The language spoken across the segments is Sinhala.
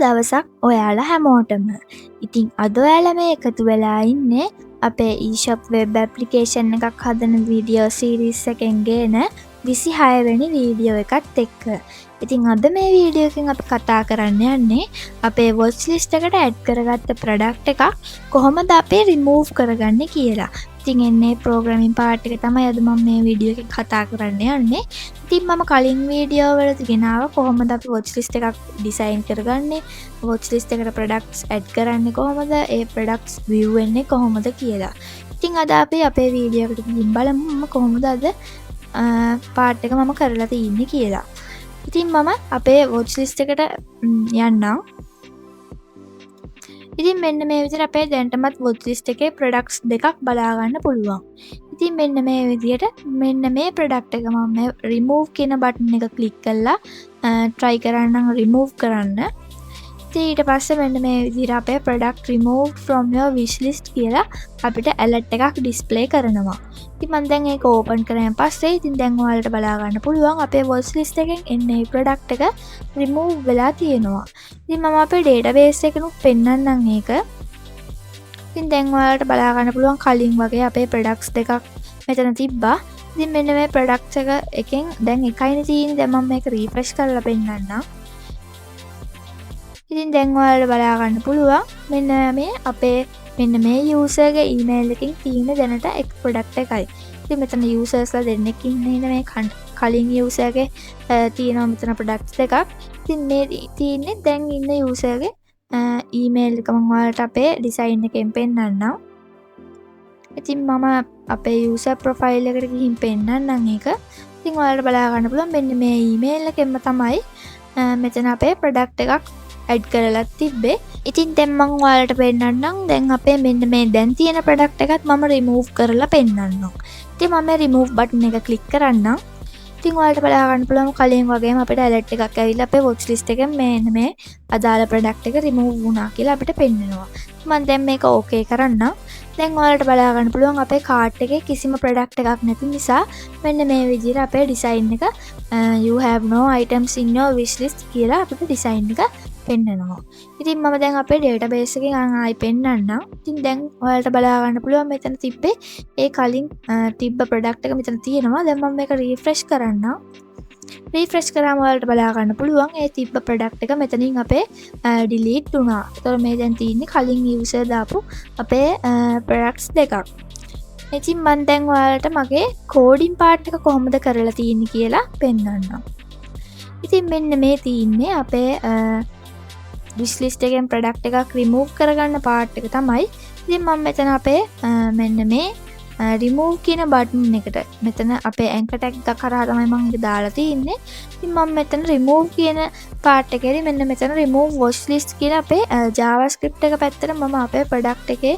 දවසක් ඔයාලා හැමෝටම. ඉතින් අද ඔයාලා මේ එකතු වෙලා ඉන්නේ අපේ eShop web application එකක් හදන වීඩියෝ සීරීස් එකෙන් ගේන 26 වෙනි වීඩියෝ එකත් එක්ක. ඉතින් අද මේ වීඩියෝ එකෙන් අපි කතා කරන්න යන්නේ අපේ වොච් ලිස්ට් එකට ඇඩ් කරගත්ත ප්‍රොඩක්ට් එකක් කොහොමද අපි රිමූව් කරගන්නේ කියලා. ඉතින් එන්නේ ප්‍රෝග්‍රෑමින් පාර්ට් එක තමයි අද මම මේ වීඩියෝ එකෙන් කතා කරන්න යන්නේ. ඉතින් මම කලින් වීඩියෝ වලදී ගෙනාව කොහොමද අපි වොච් ලිස්ට් එකක් ඩිසයින් කරගන්නේ, වොච් ලිස්ට් එකට ප්‍රොඩක්ට්ස් ඇඩ් කරන්නේ කොහොමද, ඒ ප්‍රොඩක්ට්ස් විව් වෙන්නේ කොහොමද කියලා. ඉතින් අද අපි අපේ වීඩියෝ එකට ගිහින් බලමු මම කොහොමද අද පාර්ට් එක මම කරලා තියෙන්නේ කියලා. ඉතින් මම අපේ වොච් ලිස්ට් එකට යන්නම්. ඉතින් මෙන්න මේ විදිහට අපේ දැනටමත් වොච් ලිස්ට් එකේ ප්‍රොඩක්ට්ස් දෙකක් බලා ගන්න පුළුවන්. ඉතින් මෙන්න මේ විදිහට මෙන්න මේ ප්‍රොඩක්ට් එක මම මේ රිමූව් කියන බටන් එක ක්ලික් කරලා try කරන්නම් රිමූව් කරන්න. ඉතින් ඊට පස්සේ මෙන්න මේ විදිහට අපේ "Product removed from your wish list" කියලා අපිට ඇලර්ට් එකක් ඩිස්ප්ලේ කරනවා. ඉතින් මම දැන් ඒක ඕපන් කරාන් පස්සේ ඉතින් දැන් ඔයාලට බලා ගන්න පුළුවන් අපේ වොච් ලිස්ට් එකෙන් එන්නේ ප්‍රොඩක්ට් එක රිමූව් වෙලා තියෙනවා. ඉතින් මම අපේ ඩේටාබේස් එකෙනුත් පෙන්නන්නම් ඒක. ඉතින් දැන් ඔයාලට බලා ගන්න පුළුවන් කලින් වගේ අපේ ප්‍රොඩක්ට්ස් දෙකක් මෙතන තිබ්බා. ඉතින් මෙන්න මේ ප්‍රොඩක්ට්ස් එකෙන් දැන් එකයිනේ තියෙන්නේ. දැන් මම මේක රීෆ්‍රෙෂ් කරලා පෙන්නන්නම්. ඉතින් දැන් ඔයාලට බලා ගන්න පුළුවන් මෙන්න මේ අපේ මෙන්න මේ යූසර්ගේ ඊමේල් එකකින් තියෙන දැනට එක් ප්‍රොඩක්ට් එකයි. ඉතින් මෙතන යූසර්ස්ලා දෙන්නෙක් ඉන්න ඉන්න මේ කලින් යූසර්ගේ තියෙනවා මෙතන ප්‍රොඩක්ට්ස් දෙකක්. ඉතින් මේ තියෙන්නේ දැන් ඉන්න යූසර්ගේ ඊමේල් එක. මම ඔයාලට අපේ ඩිසයින් එකෙන් පෙන්නන්නම්. ඉතින් මම අපේ යූසර් ප්‍රොෆයිල් එකට ගිහින් පෙන්නන්නම් ඒක. ඉතින් ඔයාලට බලා ගන්න පුළුවන් මෙන්න මේ ඊමේල් එකෙන්ම තමයි මෙතන අපේ ප්‍රොඩක්ට් එකක් ඇඩ් කරලා තිබ්බේ. ඉතින් දැන් මං ඔයාලට පෙන්නන්නම් දැන් අපේ මෙන්න මේ දැන් තියෙන ප්‍රොඩක්ට් එකත් මම රිමූව් කරලා පෙන්නන්නම්. ඉතින් මම මේ රිමූව් බටන් එක ක්ලික් කරන්නම්. ඉතින් ඔයාලට බලා ගන්න පුළුවන් කලින් වගේම අපිට ඇලර්ට් එකක් ඇවිල්ලා අපේ වොච් ලිස්ට් එකෙන් මෙන්න මේ අදාළ ප්‍රොඩක්ට් එක රිමූව් වුණා කියලා අපිට පෙන්නනවා. මම දැන් මේක ඕකේ කරන්නම්. දැන් ඔයාලට බලා ගන්න පුළුවන් අපේ කාට් එකේ කිසිම ප්‍රොඩක්ට් එකක් නැති නිසා මෙන්න මේ විදිහට අපේ ඩිසයින් එක "You have no items in your wish list" කියලා අපිට ඩිසයින් එක පෙන්නනවා. ඉතින් මම දැන් අපේ ඩේටාබේස් එකෙන් ආයි පෙන්නන්නම්. ඉතින් දැන් ඔයාලට බලා ගන්න පුළුවන් මෙතන තිබ්බේ ඒ කලින් තිබ්බ ප්‍රොඩක්ට් එක මෙතන තියෙනවා. දැන් මම මේක රීෆ්‍රෙෂ් කරන්නම්. රීෆ්‍රෙෂ් කරාම ඔයාලට බලා ගන්න පුළුවන් ඒ තිබ්බ ප්‍රොඩක්ට් එක මෙතනින් අපේ ඩිලීට් වුණා. ඒතකොට මේ දැන් තියෙන්නේ කලින් යූසර් දාපු අපේ ප්‍රොඩක්ට්ස් දෙකක්. ඉතින් මං දැන් ඔයාලට මගේ කෝඩින් පාර්ට් එක කොහොමද කරලා තියෙන්නේ කියලා පෙන්නන්නම්. ඉතින් මෙන්න මේ තියෙන්නේ අපේ විශ් ලිස්ට් එකෙන් ප්‍රොඩක්ට් එකක් රිමූව් කරගන්න පාර්ට් එක තමයි. ඉතින් මම මෙතන අපේ මෙන්න මේ රිමූව් කියන බටන් එකට මෙතන අපේ ඇන්කර් ටැග් එකක් හරහා තමයි මම ඒක දාලා තියෙන්නේ. ඉතින් මම මෙතන රිමූව් කියන පාර්ට් එකේදී මෙන්න මෙතන රිමූව් වොච් ලිස්ට් කියන අපේ JavaScript එක පැත්තට මම අපේ ප්‍රොඩක්ට් එකේ,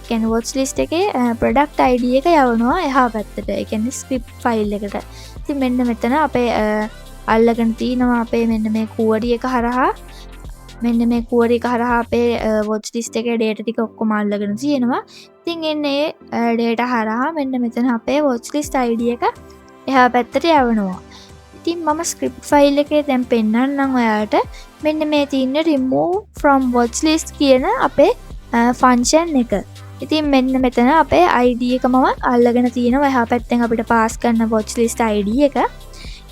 කියන්නේ වොච් ලිස්ට් එකේ ප්‍රොඩක්ට් ID එක යවනවා එහා පැත්තට. ඒ කියන්නේ ස්ක්‍රිප්ට් ෆයිල් එකට. ඉතින් මෙන්න මෙතන අපේ අල්ලගෙන තිනවා අපේ මෙන්න මේ කුවරි එක හරහා, මෙන්න මේ කුවරි එක හරහා අපේ වොච් ලිස්ට් එකේ ඩේටා ටික ඔක්කොම අල්ලගෙන තියෙනවා. ඉතින් එන්නේ ඒ ඩේටා හරහා මෙන්න මෙතන අපේ වොච් ලිස්ට් ID එක එහා පැත්තට යවනවා. ඉතින් මම ස්ක්‍රිප්ට් ෆයිල් එකේ දැන් පෙන්නන්නම් ඔයාලට මෙන්න මේ තියෙන remove from watch list කියන අපේ ෆන්ක්ෂන් එක. ඉතින් මෙන්න මෙතන අපේ ID එක මම අල්ලගෙන තියෙනවා එහා පැත්තෙන් අපිට පාස් කරන watch list ID එක.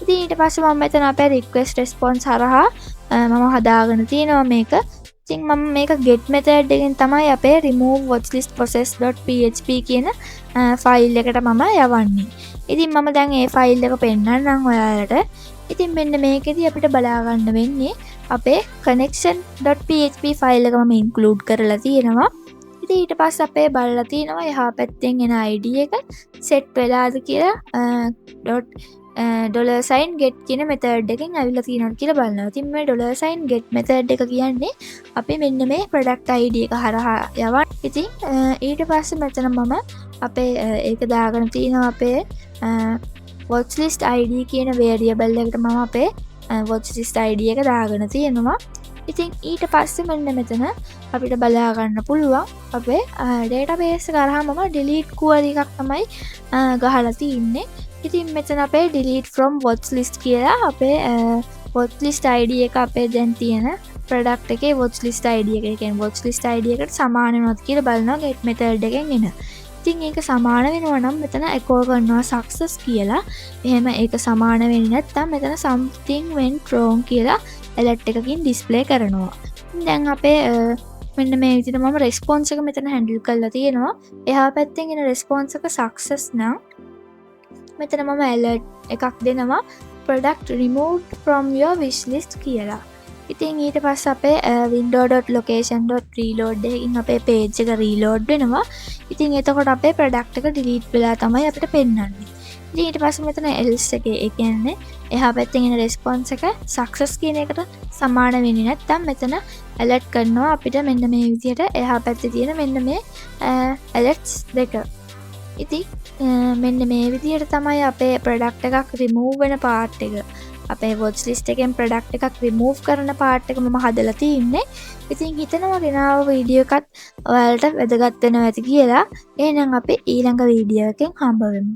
ඉතින් ඊට පස්සේ මම මෙතන අපේ request response හරහා මම හදාගෙන තියෙනවා මේක. ඉතින් මම මේක get method එකෙන් තමයි අපේ remove watchlist process.php කියන ෆයිල් එකට මම යවන්නේ. ඉතින් මම දැන් ඒ ෆයිල් එක පෙන්නන්නම් ඔයාලට. ඉතින් මෙන්න මේකෙදි අපිට බලා ගන්න වෙන්නේ අපේ connection.php file එක මම ඉන්ක්ලූඩ් කරලා තියෙනවා. ඉතින් ඊට පස්සේ අපේ බලලා තියෙනවා එහා පැත්තෙන් එන ID එක සෙට් වෙලාද කියලා ඩොලර් සයින් ගෙට් කියන මෙතඩ් එකෙන් ඇවිල්ලා තියෙනවද කියලා බලනවා. ඉතින් මේ ඩොලර් සයින් ගෙට් මෙතඩ් එක කියන්නේ අපි මෙන්න මේ ප්‍රොඩක්ට් ID එක හරහා යවන්න. ඉතින් ඊට පස්සේ මෙතන මම අපේ ඒක දාගෙන තියෙනවා අපේ watch list ID කියන වේරියබල් එකට මම අපේ watch list ID එක දාගෙන තියෙනවා. ඉතින් ඊට පස්සේ මෙන්න මෙතන අපිට බලා ගන්න පුළුවන් අපේ ඩේටාබේස් එක හරහා මම ඩිලීට් කුවරි එකක් තමයි ගහලා තින්නේ. ඉතින් මෙතන අපේ delete from watch list කියලා අපේ watch list ID එක අපේ දැන් තියෙන ප්‍රොඩක්ට් එකේ watch list ID එක, ඒ කියන්නේ watch list ID එකට සමාන වෙනවද කියලා බලනවා get method එකෙන් එන. ඉතින් ඒක සමාන වෙනවා නම් මෙතන echo කරනවා success කියලා. එහෙම ඒක සමාන වෙන්නේ නැත්නම් මෙතන something went wrong කියලා alert එකකින් ඩිස්ප්ලේ කරනවා. දැන් අපේ මෙන්න මේ විදිහට මම රෙස්පොන්ස් එක මෙතන හැන්ඩල් කරලා තියෙනවා. එහා පැත්තෙන් එන රෙස්පොන්ස් එක සක්සස් නම් මෙතන මම ඇලර්ට් එකක් දෙනවා product removed from your wish list කියලා. ඉතින් ඊට පස්සේ අපේ window.location.reload එකකින් අපේ පේජ් එක රීලෝඩ් වෙනවා. ඉතින් එතකොට අපේ ප්‍රොඩක්ට් එක ඩිලීට් වෙලා තමයි අපිට පෙන්වන්නේ. ඉතින් ඊට පස්සේ මෙතන else එකේ, ඒ කියන්නේ එහා පැත්තෙන් එන රෙස්පොන්ස් එක සක්සස් කියන එකට සමාන වෙන්නේ නැත්නම් මෙතන ඇලර්ට් කරනවා අපිට මෙන්න මේ විදිහට එහා පැත්තේ තියෙන මෙන්න මේ ඇලර්ට්ස් දෙක. ඉතින් මෙන්න මේ විදිහට තමයි අපේ ප්‍රොඩක්ට් එකක් රිමූව් වෙන පාර්ට් එක, අපේ වොච් ලිස්ට් එකෙන් ප්‍රොඩක්ට් එකක් රිමූව් කරන පාර්ට් එක මම හදලා තින්නේ. ඉතින් හිතනවා ගෙනාව වීඩියෝ එකත් ඔයාලට වැදගත් වෙනවා ඇති කියලා. එහෙනම් අපි ඊළඟ වීඩියෝ එකෙන් හම්බ වෙමු.